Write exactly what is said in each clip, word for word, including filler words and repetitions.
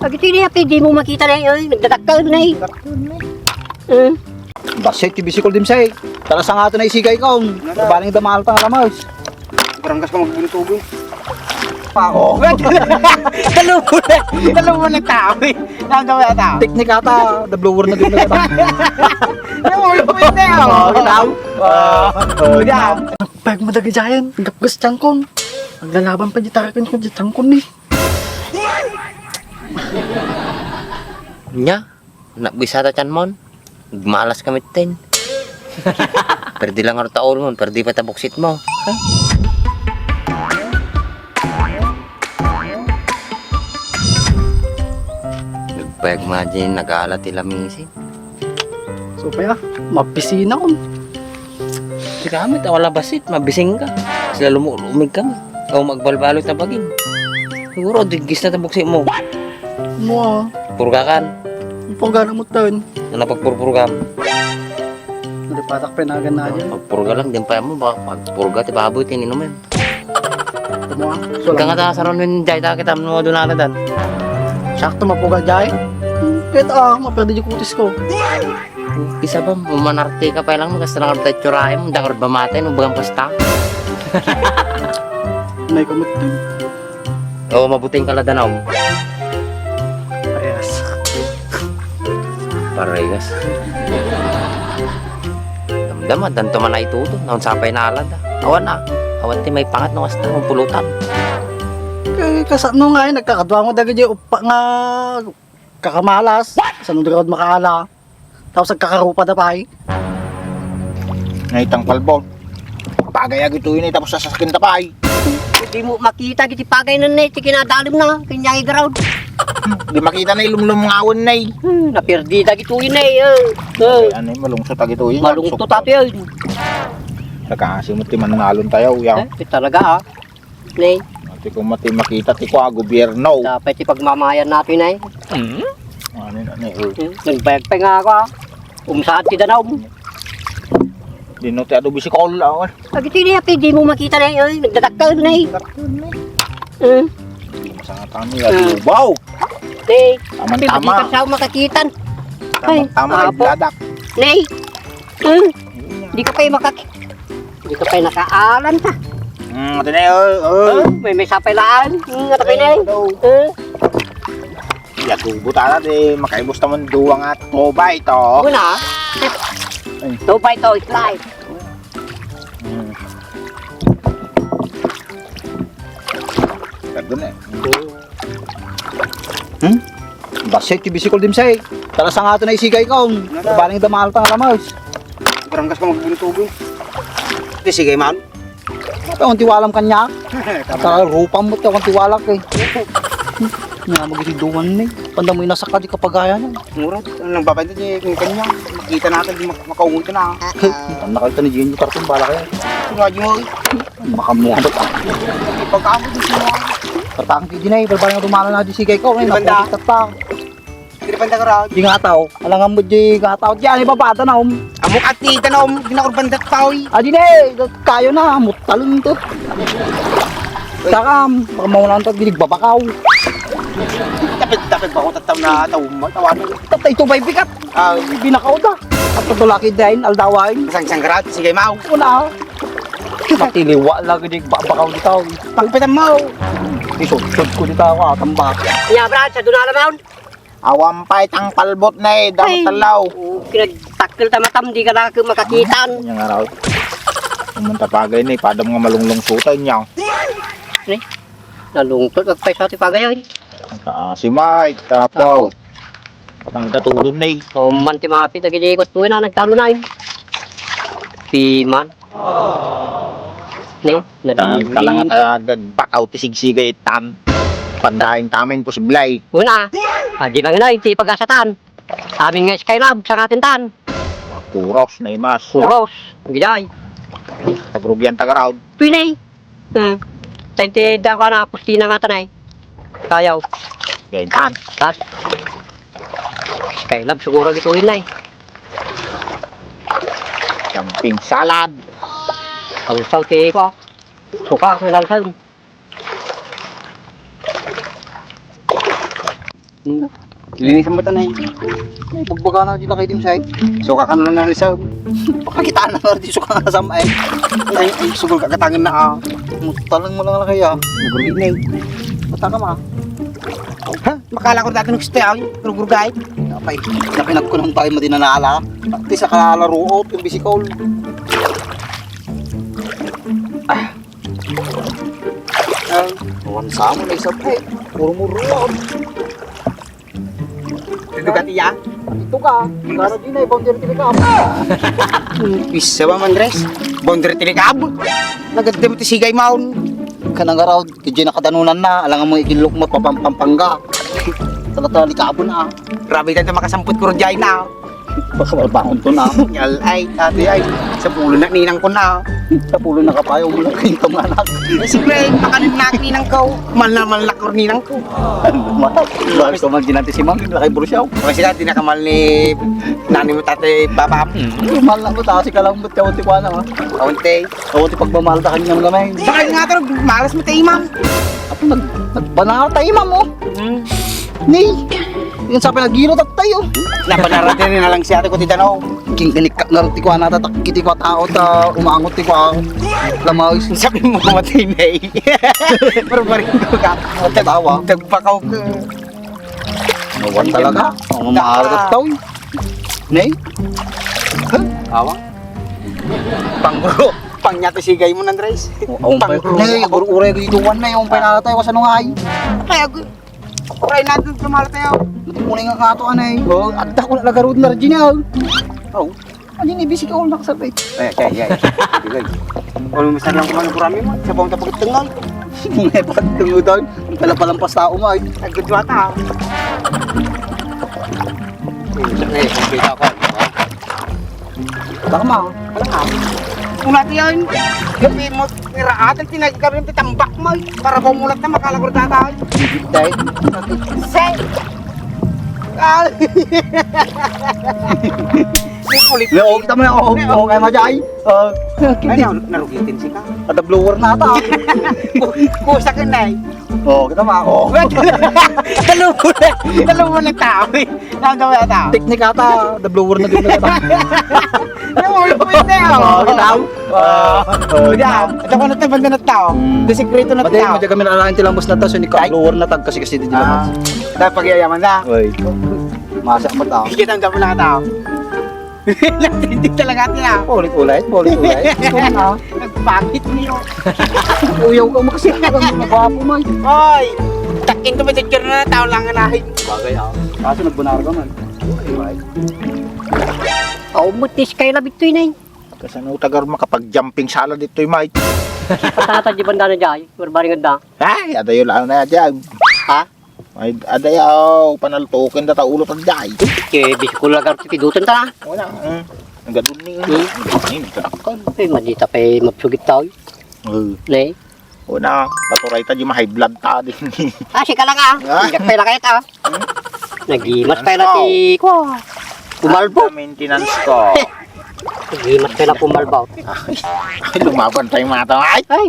Agiti ni api, dimo makita na, oy, nagdadakkel na, eh. Hmm. Bassit ti bisikol dimsay. Talasangato na isigay ko. Baling damal ta nga lamas. Baranggas ka magbuntugon. Pao. Talo mo na. Talo mo na tao, eh. Ang gawin ata. Teknik ata, the blower na din na. Yung ulo ko yun, eh, oh. Oh, kita. Oh, oh, yeah. Pag madagi dyan, gapgas tiyangkon. Naglalaban pa di tarakin ko di tiyangkon, eh. Nya, nabisata tiyan mon. Malas kami ten. Perdi lang ta ulmon, perdi pa ta buksit mo. Nagpayag mo na dyan, nag-aala ti lamisi. So, paya, mapisina kon. Di kami, ta wala basit, mabising ka. Sila lumulumig kami. O, magbalbalo ta bagin. Siguro, digis na tabok si mo. Mo, ah. Purgakan. Ipurga na mo taon. Ano pagpurpurgam? Nalipatak pa yung nagan na dyan. Pagpurga lang, din pa mo, baka pagpurga, ti baboy, tininumin. Tama, ah. Hanggang ata saron yun, jay ta kita, ano, doon na dan. Sakto, mapuga, jay. Kita, ah, mapwede yung kutis ko. Isa ba, umanarte ka pa lang, kasi lang ang tetsurahe mo, dakor ba matay, mo bagang pasta? Nay, kamot din. Oo, mabuting kala danaw. Parehas. Parehas. Damdama, danto man ay tuto, naun sapay na alad, ah. Awan, ah. Awan ti may pangat no hasta, ang pulutan. Kay kasano nga, eh, nagkakadwa mo dagiti uppa nga kakamalas. What? Saan mo di ka makaala? Tapos nagkakarupa da pay. Naitang palbon. Pagay agito ini, tapos sasakin ta pay. Di mo makita, giti pagay na na, ti kinadalim na, kanyang igaraw. Di makita na, ilumlum nga awan na, eh. Hmm, napirdi da gito ini, eh. Eh. Ano, eh, malungsot agito ini. Malungsot ati, eh. Nagkaasi mo ti mannalon tayo, yaw. Eh, talaga, ah. Nay. Ati ko mati makita ti kua gobierno. Dapat ti pagmamayan natin, nay. Ano na, nay, oh. Hmm, nagbayag pa nga ako, ah. Umsaat ti danaw. Di no ti adu bisikol, ah. Agiti ni api, di mo makita, nay, oy. Nagdadakkel, nay. Hmm. Masanga kami, ah, baw. Nay, tama-tama. Di ka sa makakitan. Tama-tama, ay, ay, bladak. Nay. Hmm. Di ka pa yung makak-, di ka pa yung nakaalan ka. Hmm, ito na yun. Oh. Oh, may, may sapay laan. Hmm, ito kayo na yun. Hello. Oh. Yagubo tala, di makaibos naman duwa nga two by two. Una. Ay. Two by two is life. Hmm. Pardon eh. Hmm? Bassit ti bisikol dimsay. Talasangato na isigay ko. Baling damal ta nga lamas. Baranggas ka magbuntugon. Ti sigay man. Ito, ang tiwalam kanya. Tara, rupam mo, ito, ang tiwala ko eh. Nga, magisiduan ni. Panda mo inasaka di kapagayan. Mura, ang babay di kanya. Makita natin, di mak-, makaungot na. Ang nakita ni Jenny Carton, bala kayo. Sino aja mo? Makamuha ba? Pagkamo di sino. Patang ki dinay, balbal nga dumala na di sigay ko, ay, napulitat pa. Di banda ka raw. Di nga tao, alangan mo di nga tao. Diyan, ibabada na, um. Amo ka ti, tanong, di na urban dat pa, oy. Adi ne, kayo na, mutalon to. Saka, baka maulan to, ginig babakaw. Tapit, tapit, bako tataw na, tawag mo, tawagan. Tatay to, bay, bigat. Ah, binakaw da. At patulaki din, aldawain. Sang-sang ka raw, sige, mau. Una, ah. Matiliwa lagi di babakaw di tao. Pagpitan mo. Isod-sod ko di tao, ah, tambak. Ya, Brad, sa dunala maun. Awan pay tang palbot na eh, damo talaw. Oh, pinagtakkel ta matam, di ka na makakitan. Yan nga raw. Pumunta pagay na eh, padam nga malunglong sutay niya. Eh, nalungtot, agpay sa ti pagay, ay. Ah, si Mike, tapaw. Ang katulon na eh. Oh, man ti mga pita, gini, gusto na, nagtalo na eh. Si Man. Ne? Kalangat, ah, nagbakaw ti sigsigay tan. Pandaing tamin posiblay. Una. Ah, di ba nga na, ti pag-asatan. Amin nga Skylab, sa atin tan. Puros na imas. Puros. Gijay. Pagrugian ta garaw. Pinay. Hmm. Tayo ti dako na, pustina nga tanay. Kayaw. Gayon tan. Tas. Skylab, siguro gituin na eh. Camping salad. Ang sauti ko. Suka, ang lalsad. Linisan mo tanay. Ay, bagbaga na di lakay din siya. So, kakano na nalisag. Pakakita na nga di suka nga sa may. Ay, ay, sugol kakatangan na, ah. Mutalang mo lang lakay, ah. Nagurgi na eh. Bata ka, ma. Ha? Makala ko dati nagsuti, ah. Rugurgay. Napay, napinag ko ng tayo madinanala. At least, akala ruot yung bisikol. Ah. Ay, awan sa amo na isa pa eh. Puro muro. Ito ka, tiya? Ito ka. Gara di na, boundary tilikab. Isa ba, Andres? Boundary tilikab? Nagad mo ti sigay maon. Kanang araw, kaya nakadanunan na. Alangan mo ikilok mo, papampangga. Talaga, likabo na. Grabe tayo makasampot ko rin dyan na. Baka malbangon to na. Yal, ay, ate, ay. Sa pulo na ninang ko na. Sa pulo na kapayo mo lang kayo tong anak. Siyempre, makanin na ninang ko. Mal na mal na ko ninang ko. Mahal ko man ginanti si Mang, lakay Borsiaw. Kasi dati nakamal ni nani mo, tatay, baba. Mahal lang ko, tasi ka lang, ba't ka unti ko, ano, ha? Kaunti. Kaunti pagmamahal ka kanyang gamay. Bakit nga ito, malas mo tayo, ma'am? Apo, nag-, nagbanata, imam, oh. Hmm. Ni, yun sa pinagilo tayo. Napanarate ni na lang siya, ate ko, ti Danaw. King-, kinikak nga ti kuan, natatak-, kiti kuan, tao, ta, umangot ti kuan. Lamaw. Sabi mo, kumatay na eh. Pero pa rin ko ka. Tawa. Tagpakaw ka. Nawan talaga. Ang maarat tao, eh. Nay? Huh? Awa? Pangro. Pangnya ti sigay mo, Andres. Oh, oh, pangro. Nay, gur-, uray dito, wan na, yung panala tayo, kasano nga ay? Kaya, uray natin, tumala tayo. Matimuling nga kato, anay. Oh, adda ko na lagarod na rin, ah. Oh. Ano ni, busy ka, all nakasabay. Ay, ay, ay. Sige. Ano, mas lang kumain ng kurami mo? Sa bawang tapagtengay. May pagtengay daw. Palapalampas tao mo, ay. Ay, good mata, ah. Eh, eh, kita ko. Baka ma. Wala nga. Una ti yan. Gabi mo, piraatan, tinagkar yung titambak mo, eh. Para bumulat na, makalagor tatay. Dahil. Say. Ah. May pulit. May og, tama na, og. May og. Og, ay, majay. Og. Ay, naru-, narugitin si ka. Ada blower na ata. Ku-, kusa ka na, eh. Oh, kita ma. Oh. Dalo mo na. Dalo mo na tao, eh. Nanda mo na tao. Teknik ata. The blower na din na ata. Yung ulo mo yun, eh, oh. Oh, kita mo. Ah, oh, yeah. Ito ko na ito, banda na tao. Hmm. Di sikreto na tao. Madi, madi kami na lang tilambos na tao, so ni ka blower na tag kasi kasi di naman. Ah. Dapat pagyayaman na. Oy. Masa mo tao. Kita ang damo na tao. Hindi talaga ito na. Ulit-ulit, ulit-ulit. Ito na. Nagpakit niyo. Uyaw ka mo kasi ang magwapo mo. Oy! Takin ko, may picture na tao lang nga nahin. Bagay, ah. Kaso nagbunara ka man. Ay, ay. Aw, mutis kayo labit to, inay. Kasano tagar makapag-jumping sala ditoy, Mike? Patata di banda na jay, marbaring anda. Ay, adayo lang na dyan. Ha? Ay, adayaw, panaltukin da ta ulo ta jay. Ke, bisikul lagar ti pidutan ta. Wala, eh. Ang ganun ni. Hmm. Ang ganun ni, kadakkan. Ay, madita pa'y mapsugit tao. Eh. Ne? Una, paturay ta di ma-high blood ta din. Ah, sika lang, ah. Ah. Injak pa'y lakay ta. Hmm? Nagimas pa'y lati ko. Kumalbo. Maintenance ko. Nagimas pa'y la kumalbo. Ay, ay, lumaban tayo, mga tao. Ay! Ay.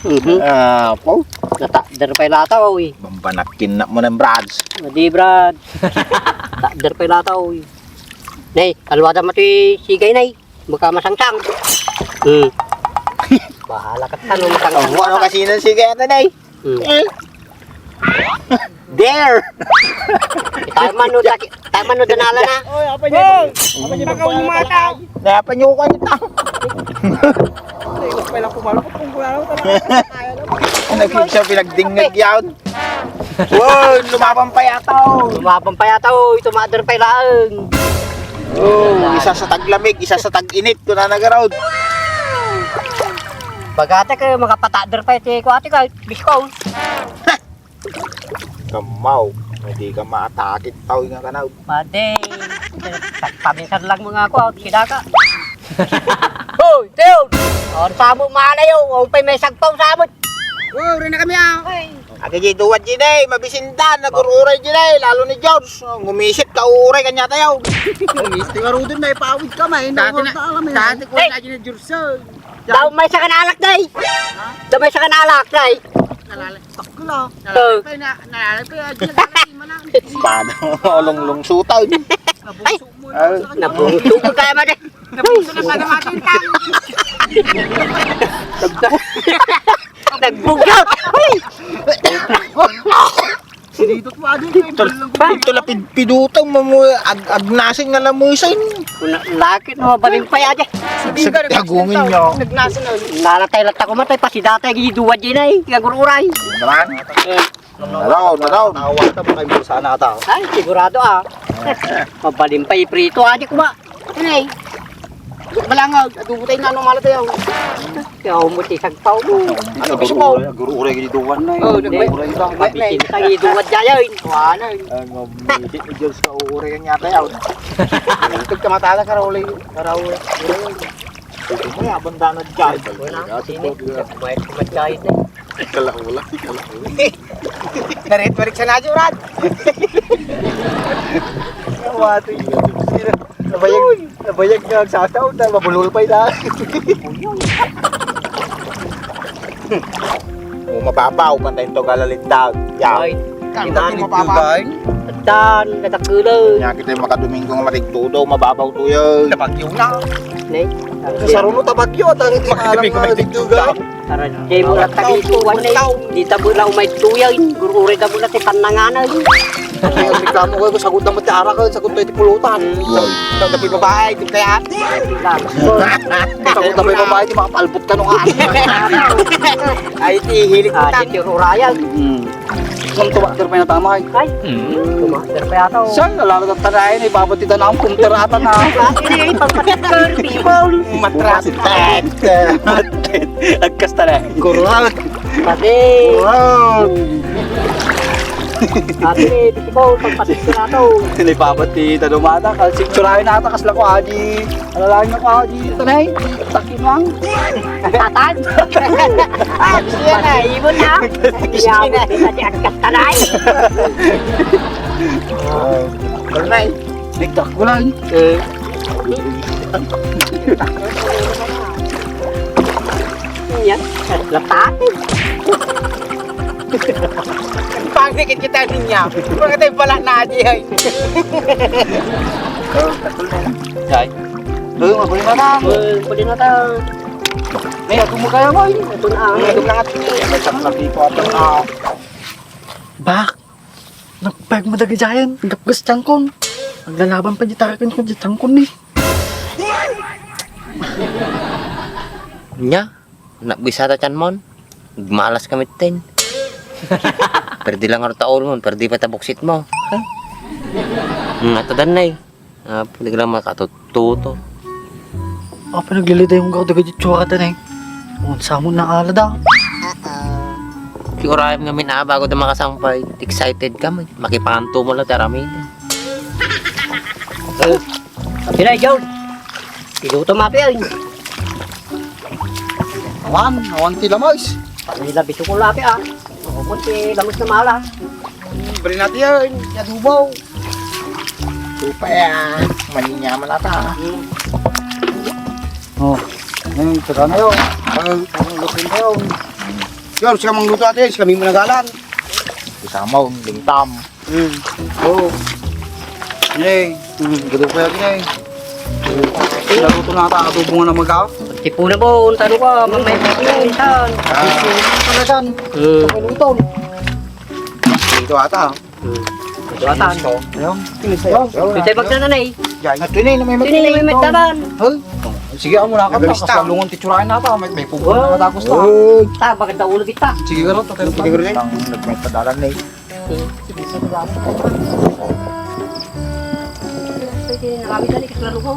Mhm. Ah, po. Natakder pa'y la tao, eh. Bambanakin na mo ng Brad. Madi, Brad. Takder pa'y la tao, eh. Nay, alwada mo ti sigay, nay. Baka masangsang. Hmm. Bahala ka, ano, masangsang. Oh, ano kasi nang sige ata, day? Hmm. Eh. There! Tayo man, no, taki-, tayo man, no, danala na. Oy, apa niyo? Apa niyo? Baka umata. Kaya pa niyo ko ito. Ay, wag pala kumalapot kung kumalapot. Ano, siya pinagdingag yan? Wow, lumaban pa yata, oh. Lumaban pa yata, oh. Ito, mother pa laang. Oh, isa sa taglamig, isa sa tag-init, kuna na garod. Bagate kayo, makapatader pa iti kuwate ka, bisko. Kamaw, hindi ka maatakit tao nga kanaw. Pade, paminsan lang mga ako, sinaka. Hoy, Teo! Ang samo malayo, ang pa'y may sagpaw sabot. Oh, rin na kami, ah. Ay. Aga di duwat di na eh, mabisindan, nagururay di na eh, lalo ni George. Oh, ngumisit ka, uuray kanya tayo. Misti nga rudon na ipawid ka, may Dati na, nawag na alam eh. Dati ko na di na George, eh. Daw may sa kanalak, day. Daw may sa kanalak, day. Nalalay. Sakto lang. Nalalay pa, na-, nalalay pa, adi, nalalay, di man na. Paano? Lunglungsutan. Ay! Nabunso mo, Ah. Nabunso ko kaya, madi. Nabunso na pa naman, tang. Nagbugyot! Uy! Sinidot mo, adi, kay Ito, ito la pid-, pidutang mo, mo, ag-, agnasin nga lamusin. Kuna, lakit mo, baling pa, adi. Sa tagungin niyo. Nagnasin na. Nalatay, latay ko matay, pasidatay, giduwa di na, eh. Kaya gururay. Naman. Eh. Naraw, naraw. Tawag ta, baka yung sana ata. Ay, sigurado, ah. Mabaling pa, iprito, adi, kuma. Ano, eh? Balangag, adubo tayo na, ano, mala tayo. Kaya umot, isang tao mo. Ano, gusto mo? Gururay, gururay, giduwan na, eh. Oh, nagmay-, gururay ba? Nagmay-, Pabisin tayo, giduwan, jayo, eh. Kuha na, eh. Ang, um, isip ni George ka, uuray ka niya tayo. Pagkamatala ka, Raul, eh. Raul, eh. Ito mo, abang danad dyan. Wala, sini. May, may kahit, eh. Kalaula, kalaula. Narit-marit sa nadyo, Rad. Wati. Nabayag, nabayag nga agsataw, na mabulol pa ita. O, mababaw, pantay to galalintag. Yaw. Ay, Kanta kinanit ko mababa. Dugan. Tan, natakulo. Nya kita yung makadomingo nga matigtudo, mababaw to yun. Tabagyo na. Ne? Sa saruno tabagyo, at ang iti Makadumi alam ko nga matigtudo. Digdugan. Tara, di mo na tabi ito, one day. Di tabo na umay tuya, gururay tabo na ti pananganan. Ang reklamo ko, sagot na mati arak, sagot na iti pulutan. Ito, tapi babae, ito kaya. Sagot na may babae, di makapalbot ka nung aso. Ay, ti hilig ko Ah, tan. Di ti rurayan. Hmm. Nung tumakder pa yung tamay. Ay, Hmm. Tumakder pa yata, oh. Saan? Alala ng tanayan, eh. Babati na akong kumterata na. Hindi, pagpatikar, people. Matras. Agkas talaga. Kurang. Pati. Wow. Pati, people, pagpatikar na to. Hindi, babati na dumata. Kasi tsurahin na ata, kasla ko, adi. Alalahin na ko, adi. Tanay. Takinang. Tatan? Ah, siya na, ibon na. Siya na. Ibon na, di agkat tanay. Ah, tanay. Nagdakulan. Eh. Yan, lapatin. Pangikit kita niya. Mga tayo pala na di ay. Ay. Uy, mabuhay na lang. Uy, pwede na ta. May ato mo kaya mo, eh. Ito na, ah. May ato na nga. May saksabi ko ato na. Bak, nagpayag mo dagiti giant. Gapgas tiangkon. Naglalaban pa di taraken ko di tiangkon ni. Nya, nabisa ta tiyan mon. Malas kami ten. Perdi lang ta ulo mo, perdi pa ta buksit mo. Ha? Nga ta danay. Ah, pwede ka lang makatututo. Apa nagliliday mong gawda gadyo tsura ta na eh? Unsa mo na ala da? Ti urayam nga min-, ah, bago da makasangpay, excited ka man. Makipanganto mo lang, taramid. Eh, sila, John. Piluto mapi, ay. Awan, awan ti lamas. Pamila biso ko lapi, ah. Oo, ti lamas na mala. Bali natin yan, adobo. Supaya, maninyaman ata. Hmm. Oh, ayun, saka na yun. Ay, ang lupin na yun. Yun, siya mangluto ate, siya may managalan. Isama, lintam. Hmm. Oh. Yay. Hmm, gulo ko yan, yay. Naluto na ata, adobo nga na mag-aw. Tipuna mo, untano ka, mamay mo, untan. Ah. Talagan. Hmm. Maluto. Dito ata. Hmm. Ito atan. Ayun. Ito ay magnananay. Yan. Ito na, may Ito na, may magtaban. Hal? Sige, amo na ka. Nagalista. Kasalungan ti tsuraen na ta. May, may pugo na matapos ta. Oh. Ta, maganda ulo kita. Sige, garo, ta, tayo pa. Sige, garo, eh. Ang nagmay padalan na, eh. Hmm. Pwede na kami dali, kasi malugaw.